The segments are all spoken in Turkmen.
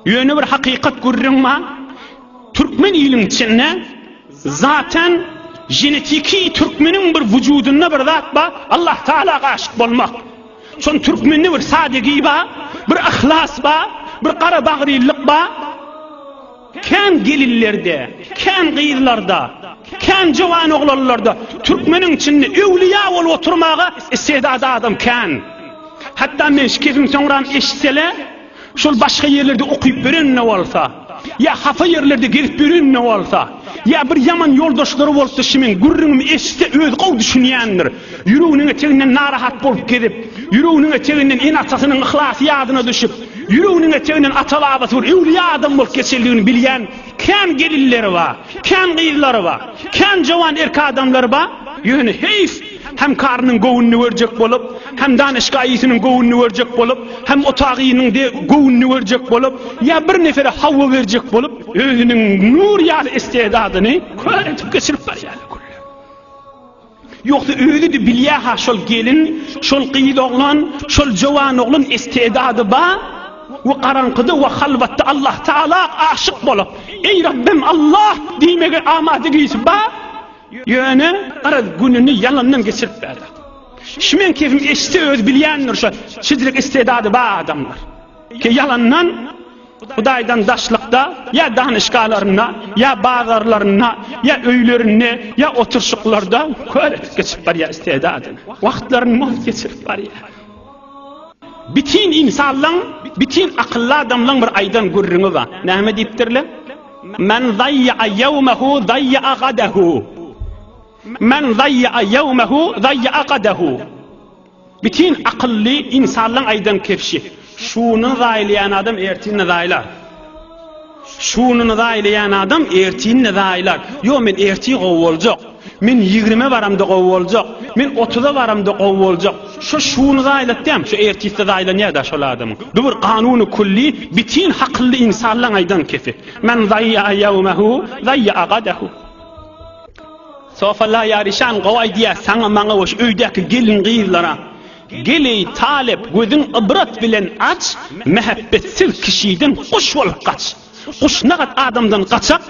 Ýöne bir hakykat gürrüň bar, türkmen iliň içinde zaten genetiki türkmeniň bir wujudynda bir zat bar, Allah Taala aşyk bolmak. Şon türkmende bir sadegi bar, bir yhlas bar, bir gara bagrylyk bar. Kän gelinlerde, kän gyzlarda, kän jowan oglanlarda türkmeniň içinde öwlüýä bolup oturmaga istedady adam kän. Hatda men şu kesiň soňram eşitsele, Şol başga ýerlerde okyp ýören-de bolsa, ýa hapa ýerlerde gezip ýören-de bolsa, ýa bir ýaman ýoldaşlary bolsa şu meň gürrüňimi eşitse özi gowy düşünýändir. Ýüreginiň eteginden narahat bolup gezip, ýüreginiň eteginden ene-atasynyň yhlasy ýadyna düşüp, ýüreginiň eteginden ata-babasy bir öwlüýä adam bolup geçenligini bilýän kän gelinleri bar, kän gyzlary bar, kän jowan erk adamlary bar. Ýöne heýf, Hem karynyň göwnüni görjek bolup, hem danyşgaýysynyň göwnüni görjek bolup, hem otagynyň de göwnüni görjek bolup, ýa bir nefere hawa berjek bolup, özüniň nur ýaly istedadyny kör edip geçirip barýarlar güller. Ýogsa özi-de bilýär-ha şol gelin, şol gyz oglan, şol jowan oglan istedady bar we garaňkyda we halwatda Allah Taala aşyk bolup, Eý Rabbim Allah diýmege amadegisi bar. Ýöne garaz gününi ýalandan geçirip berdi. Şu meň kefim eşitse özi bilýändir şo şijlik istedady bar adamlar. Ki ýalandan Hudaýdan daşlykda ýa danyşgalarynda ýa bazarlarynda ýa öýlerinde ýa oturşyklarda kör edip geçip barýar istedadyny. Wagtlaryny mugt geçirip barýar. Bitin ynsanlaň, bitin akylly adamlaň bir aýdan gürrüňi bar. Näme diýipdirler? Men zaýýa ýewmehu zaýýa gadahu. Men zaýýa ýewmehu zaýýa gadahu. Bitin akylly ynsanlaň aýdan kepşi. Şuny zaýlaýan adam ertinini zaýlar. Şunyny zaýlaýan adam ertinini zaýlar. Ýo men ertir gowy boljak. Men ýigrimä baramda gowy boljak. Men otuza baramda gowy boljak. Şo şuny zaýlatýam, şo ertisde zaýlanýar-da şol adamyň. Bu bir kanuny külli, bitin hakylly ynsanlaň aýdan kefi. Men zaýýa ýewmehu, zaýýa gadahu. Sofalla ýaryşan gowy aýdýar saňa maňa we şu öýdäki gelin-gyzlara. Gel eý talyp gözüň ybrat bilen aç, mähepbetsiz kişiden guş bolup gaç. Guş nagat adamdan gaçak,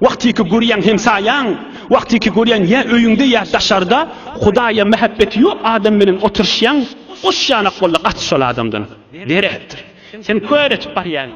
wagtyky görýäň hemsaýaň, wagtyky görýäň ýa öýüňde ýa daşarda, Hudaýa mähebbeti ýok adam bilen oturyşýaň, guş ýanak bolda gaç şol adamdan. Derepdir. Sen kör etip barýaň.